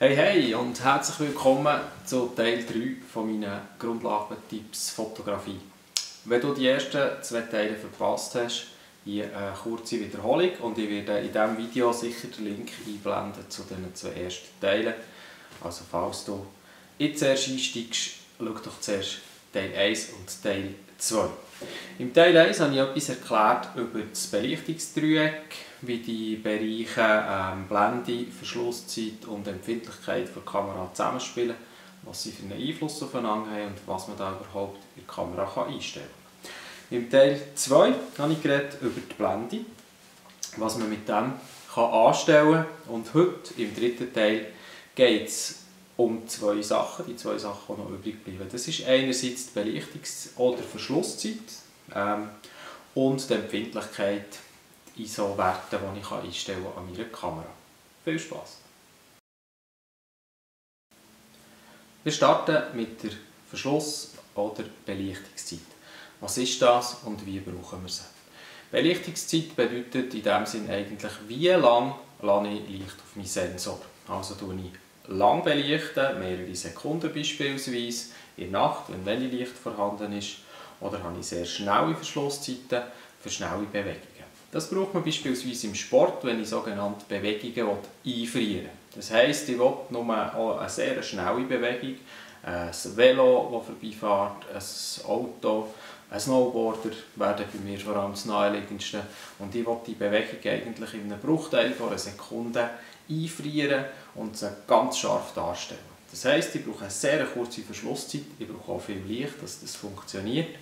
Hey hey und herzlich willkommen zu Teil 3 von meinen Grundlagentipps Fotografie. Wenn du die ersten 2 Teile verpasst hast, hier eine kurze Wiederholung und ich werde in diesem Video sicher den Link einblenden zu den 2 ersten Teilen. Also falls du jetzt erst einsteigst, schau doch zuerst Teil 1 und Teil 2. Im Teil 1 habe ich etwas erklärt über das Belichtungsdreieck, wie die Bereiche Blende, Verschlusszeit und Empfindlichkeit der Kamera zusammenspielen, was sie für einen Einfluss aufeinander haben und was man da überhaupt in der Kamera einstellen kann. Im Teil 2 habe ich geredet über die Blende, was man mit dem anstellen kann. Und heute, im dritten Teil, geht es um 2 Sachen, die 2 Sachen, die noch übrig bleiben. Das ist einerseits die Belichtungs- oder Verschlusszeit und die Empfindlichkeit, die ISO-Werte, die ich einstellen kann an meiner Kamera. Viel Spaß! Wir starten mit der Verschluss- oder Belichtungszeit. Was ist das und wie brauchen wir sie? Belichtungszeit bedeutet in dem Sinn eigentlich, wie lange lasse ich Licht auf meinen Sensor. Also tue ich lang belichten, mehrere Sekunden beispielsweise, in der Nacht, wenn wenig Licht vorhanden ist, oder habe ich sehr schnelle Verschlusszeiten für schnelle Bewegungen. Das braucht man beispielsweise im Sport, wenn ich sogenannte Bewegungen einfrieren will. Das heisst, ich will nur eine sehr schnelle Bewegung, ein Velo, das vorbeifährt, ein Auto, ein Snowboarder werden bei mir vor allem das naheliegendste. Und ich will die Bewegung eigentlich in einem Bruchteil von einer Sekunde einfrieren und sie ganz scharf darstellen. Das heisst, ich brauche eine sehr kurze Verschlusszeit, ich brauche auch viel Licht, dass das funktioniert.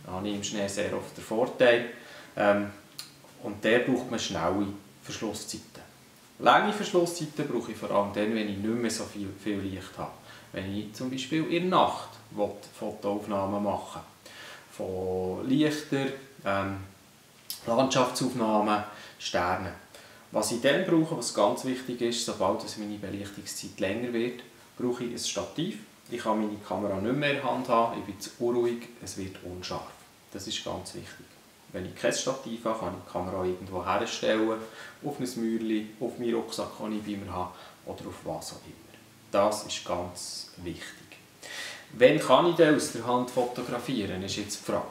Da habe ich im Schnee sehr oft den Vorteil. Und der braucht man schnelle Verschlusszeiten. Lange Verschlusszeiten brauche ich vor allem dann, wenn ich nicht mehr so viel Licht habe. Wenn ich zum Beispiel in der Nacht Fotoaufnahmen machen will. Von Lichtern, Landschaftsaufnahmen, Sternen. Was ich dann brauche, was ganz wichtig ist, sobald meine Belichtungszeit länger wird, brauche ich ein Stativ. Ich kann meine Kamera nicht mehr in der Hand haben, ich bin zu unruhig, es wird unscharf. Das ist ganz wichtig. Wenn ich kein Stativ habe, kann ich die Kamera irgendwo herstellen, auf ein Mäuerchen, auf meinen Rucksack, den ich bei mir habe, oder auf was auch immer. Das ist ganz wichtig. Wann kann ich denn aus der Hand fotografieren, ist jetzt die Frage.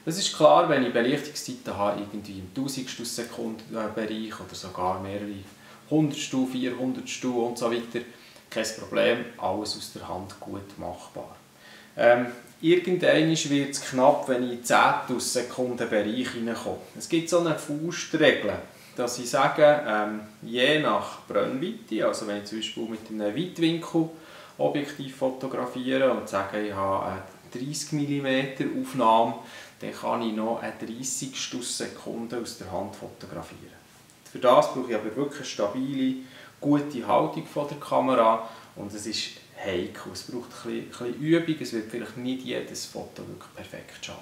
Das ist klar, wenn ich Belichtungszeiten habe, irgendwie im Tausendstel-Sekunden-Bereich oder sogar mehrere Hundertstel, 400stel und so weiter, kein Problem, alles aus der Hand gut machbar. Irgendwann wird es knapp, wenn ich in 10-Sekunden-Bereich hineinkomme. Es gibt so eine Faustregel, dass ich sage, je nach Brennweite, also wenn ich zum Beispiel mit einem Weitwinkel-Objektiv fotografiere und sage, ich habe eine 30 mm Aufnahme, dann kann ich noch eine 30stel Sekunde aus der Hand fotografieren. Für das brauche ich aber wirklich eine stabile, gute Haltung von der Kamera und es ist heikel. Es braucht ein bisschen Übung, es wird vielleicht nicht jedes Foto wirklich perfekt scharf.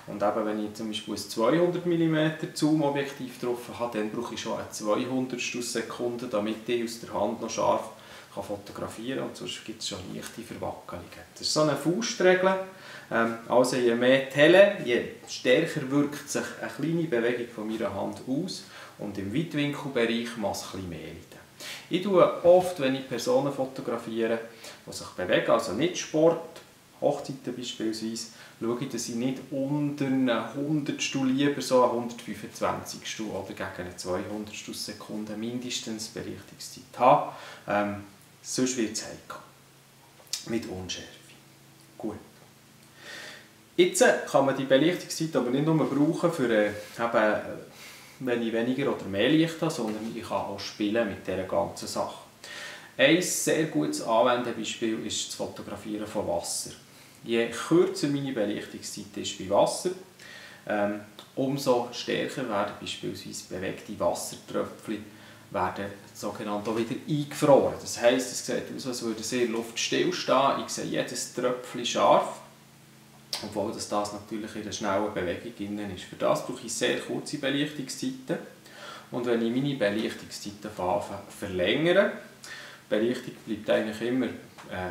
Und eben, wenn ich zum Beispiel ein 200 mm Zoom-Objektiv drauf habe, dann brauche ich schon eine 200stel Sekunde, damit ich aus der Hand noch scharf fotografieren kann, und sonst gibt es schon leichte Verwackelungen. Das ist so eine Faustregel. Also je mehr Tele, je stärker wirkt sich eine kleine Bewegung von meiner Hand aus und im Weitwinkelbereich muss es ein bisschen mehr leiden. Ich tue oft, wenn ich Personen fotografiere, die sich bewegen, also nicht Sport, Hochzeiten beispielsweise, schaue ich, dass ich nicht unter einer Hundertstel, lieber so eine 125stel oder gegen eine 200stel Sekunde mindestens Belichtungszeit habe. Sonst wird es heikel. Mit Unschärfe. Gut. Jetzt kann man die Belichtungszeit aber nicht nur brauchen, für, wenn ich weniger oder mehr Licht habe, sondern ich kann auch spielen mit dieser ganzen Sache. Ein sehr gutes Anwendungsbeispiel ist das Fotografieren von Wasser. Je kürzer meine Belichtungszeit ist bei Wasser, umso stärker werden beispielsweise bewegte Wassertröpfchen sogenannt auch wieder eingefroren. Das heisst, es sieht aus, als würde sie in der Luft stillstehen. Ich sehe jedes Tröpfchen scharf, obwohl das natürlich in einer schnellen Bewegung ist. Für das brauche ich sehr kurze Belichtungszeiten. Und wenn ich meine Belichtungszeiten verlängere, die Belichtung bleibt eigentlich immer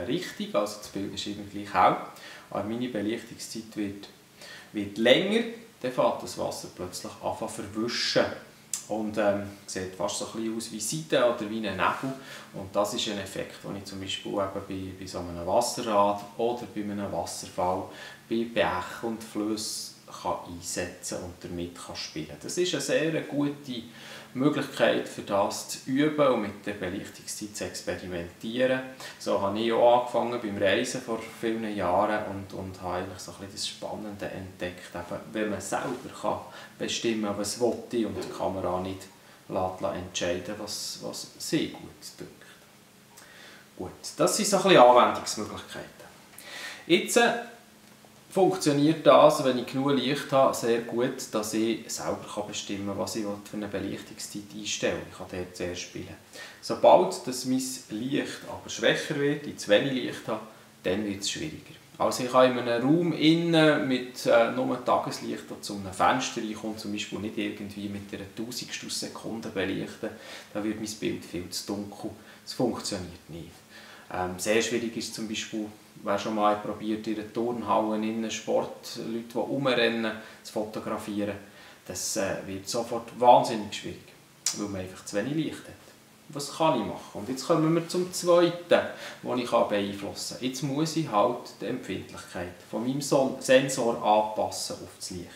richtig, also das Bild ist immer gleich hell, aber meine Belichtungszeit wird länger, dann fängt das Wasser plötzlich an zu verwischen. und sieht fast so ein bisschen aus wie Seide oder wie ein Nebel. Und das ist ein Effekt, den ich zum Beispiel eben bei so einem Wasserrad oder bei einem Wasserfall, bei Bächen und Flüssen kann einsetzen und damit kann spielen. Das ist eine sehr gute Möglichkeit, für das zu üben und mit der Belichtungszeit zu experimentieren. So habe ich auch angefangen beim Reisen vor vielen Jahren und habe eigentlich so ein bisschen das Spannende entdeckt, eben, wenn man selber kann bestimmen kann, was will ich und die Kamera nicht entscheiden, was sie gut dünkt. Gut, das sind so ein bisschen Anwendungsmöglichkeiten. Jetzt funktioniert das, wenn ich genug Licht habe, sehr gut, dass ich selber bestimmen kann, was ich für eine Belichtungszeit einstellen will. Ich kann dort zuerst spielen. Sobald das mein Licht aber schwächer wird, ich zu wenig Licht habe, dann wird es schwieriger. Also ich kann in einem Raum innen mit nur Tageslicht, das zu einem Fenster reinkommt, zum Beispiel nicht irgendwie mit einer Tausendstel Sekunde belichten, dann wird mein Bild viel zu dunkel. Das funktioniert nicht. Sehr schwierig ist zum Beispiel, wer schon mal probiert, in einer Turnhalle in Sportleute, die rumrennen, zu fotografieren. Das wird sofort wahnsinnig schwierig, weil man einfach zu wenig Licht hat. Was kann ich machen? Und jetzt kommen wir zum Zweiten, das ich beeinflussen kann. Jetzt muss ich halt die Empfindlichkeit von meinem Sensor anpassen auf das Licht.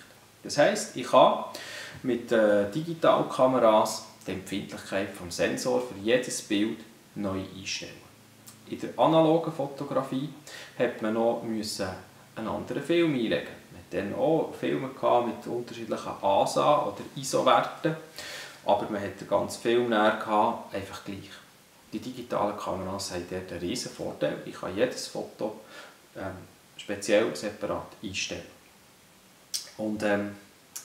Das heisst, ich kann mit Digitalkameras die Empfindlichkeit des Sensors für jedes Bild neu einstellen. In der analogen Fotografie musste man noch einen anderen Film einlegen. Man hatte dann auch Filme mit unterschiedlichen ASA- oder ISO-Werten, aber man hatte den ganzen Film einfach gleich. Die digitalen Kameras haben dort einen riesen Vorteil. Ich kann jedes Foto speziell separat einstellen. Und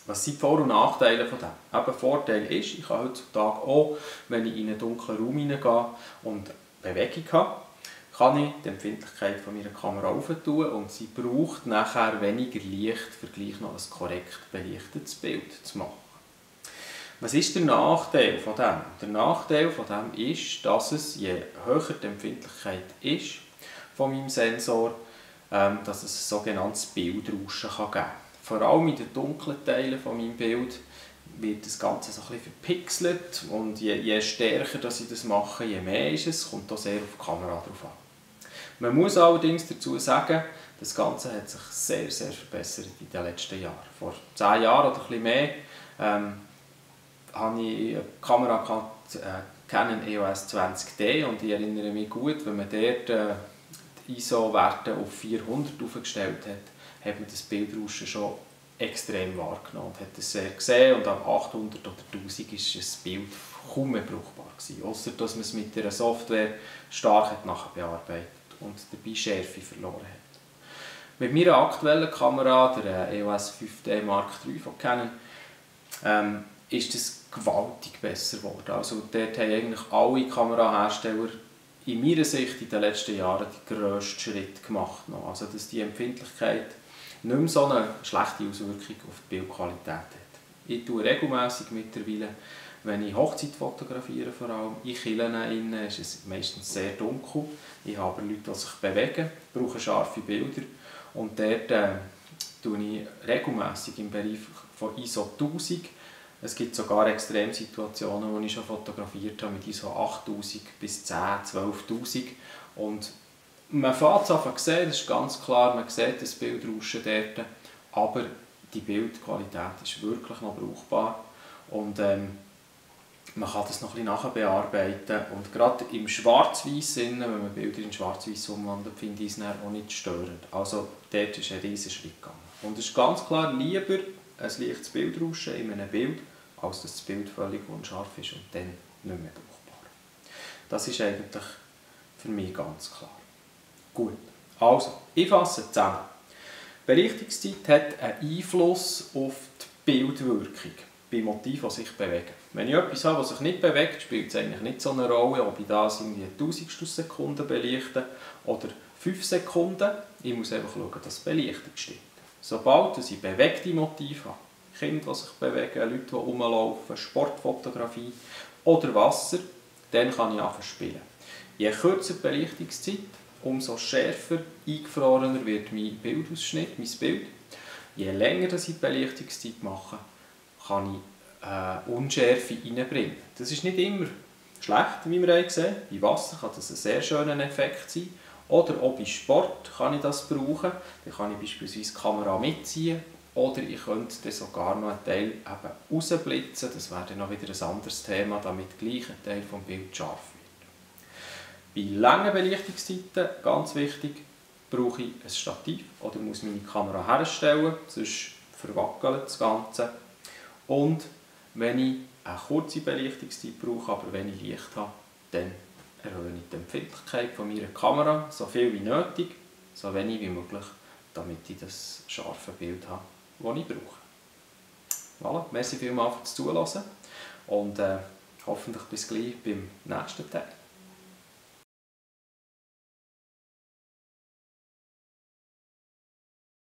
was sind die Vor- und Nachteile von dem? Eben, Vorteil ist, ich kann heutzutage auch, wenn ich in einen dunklen Raum hineingehe und Bewegung habe, kann ich die Empfindlichkeit von meiner Kamera aufentun und sie braucht nachher weniger Licht, um gleich noch ein korrekt belichtetes Bild zu machen. Was ist der Nachteil von dem? Der Nachteil von dem ist, dass es, je höher die Empfindlichkeit ist von meinem Sensor, dass es ein sogenanntes Bildrauschen geben kann. Vor allem in den dunklen Teilen von meinem Bild wird das Ganze so ein bisschen verpixelt und je stärker dass ich das mache, je mehr ist es, kommt auch sehr auf die Kamera drauf an. Man muss allerdings dazu sagen, das Ganze hat sich sehr, sehr verbessert in den letzten Jahren. Vor 10 Jahren oder ein bisschen mehr habe ich eine Kamera gehabt, Canon EOS 20D, und ich erinnere mich gut, wenn man dort die ISO-Werte auf 400 aufgestellt hat, hat man das Bildrauschen schon extrem wahrgenommen und hat es sehr gesehen, und ab 800 oder 1000 war das Bild kaum mehr brauchbar gewesen, ausser dass man es mit der Software stark nachher bearbeitet und dabei Schärfe verloren hat. Mit meiner aktuellen Kamera, der EOS 5D Mark III von Canon, ist es gewaltig besser geworden. Also dort haben eigentlich alle Kamerahersteller in meiner Sicht in den letzten Jahren den grössten Schritt gemacht. Also dass die Empfindlichkeit nicht mehr so eine schlechte Auswirkung auf die Bildqualität hat. Ich tue regelmässig mittlerweile, wenn ich Hochzeit fotografiere, vor allem in Kirchen ist es meistens sehr dunkel. Ich habe Leute, die sich bewegen, brauchen scharfe Bilder, und dort tue ich regelmässig im Bereich von ISO 1000. Es gibt sogar Extremsituationen, wo ich schon fotografiert habe mit ISO 8000 bis 10.000, 12.000. Und man fängt es an zu sehen, das ist ganz klar, man sieht das Bildrauschen dort, aber die Bildqualität ist wirklich noch brauchbar. Und man kann das noch ein bisschen nachbearbeiten. Und gerade im Schwarz-Weiß, wenn man Bilder in Schwarz-Weiß umwandelt, finde ich es auch nicht störend. Also dort ist ein riesiger Schritt gegangen. Und es ist ganz klar lieber ein leichtes Bildrauschen in einem Bild, als dass das Bild völlig unscharf ist und dann nicht mehr brauchbar. Das ist eigentlich für mich ganz klar. Gut, also, ich fasse zusammen. Belichtungszeit hat einen Einfluss auf die Bildwirkung bei Motiven, die sich bewegen. Wenn ich etwas habe, das sich nicht bewegt, spielt es eigentlich nicht so eine Rolle, ob ich das irgendwie eine Tausendstel Sekunde belichte oder 5 Sekunden. Ich muss einfach schauen, dass die Belichtung stimmt. Sobald ich bewegte Motive habe, Kinder, die sich bewegen, Leute, die rumlaufen, Sportfotografie oder Wasser, dann kann ich anfangen zu spielen. Je kürzer die Belichtungszeit, umso schärfer, eingefrorener wird mein Bildausschnitt, mein Bild. Je länger ich die Belichtungszeit mache, kann ich Unschärfe reinbringen. Das ist nicht immer schlecht, wie wir gesehen haben. Bei Wasser kann das ein sehr schöner Effekt sein. Oder auch bei Sport kann ich das brauchen. Dann kann ich beispielsweise die Kamera mitziehen. Oder ich könnte dann sogar noch einen Teil eben rausblitzen. Das wäre dann noch wieder ein anderes Thema, damit gleich ein Teil des Bildes scharf wird. Bei langen Belichtungszeiten, ganz wichtig, brauche ich ein Stativ oder muss meine Kamera herstellen, sonst verwackelt das Ganze. Und wenn ich eine kurze Belichtungszeit brauche, aber wenig Licht habe, dann erhöhe ich die Empfindlichkeit meiner Kamera so viel wie nötig, so wenig wie möglich, damit ich das scharfe Bild habe, das ich brauche. Voilà, merci vielmals fürs Zuhören und hoffentlich bis gleich beim nächsten Teil.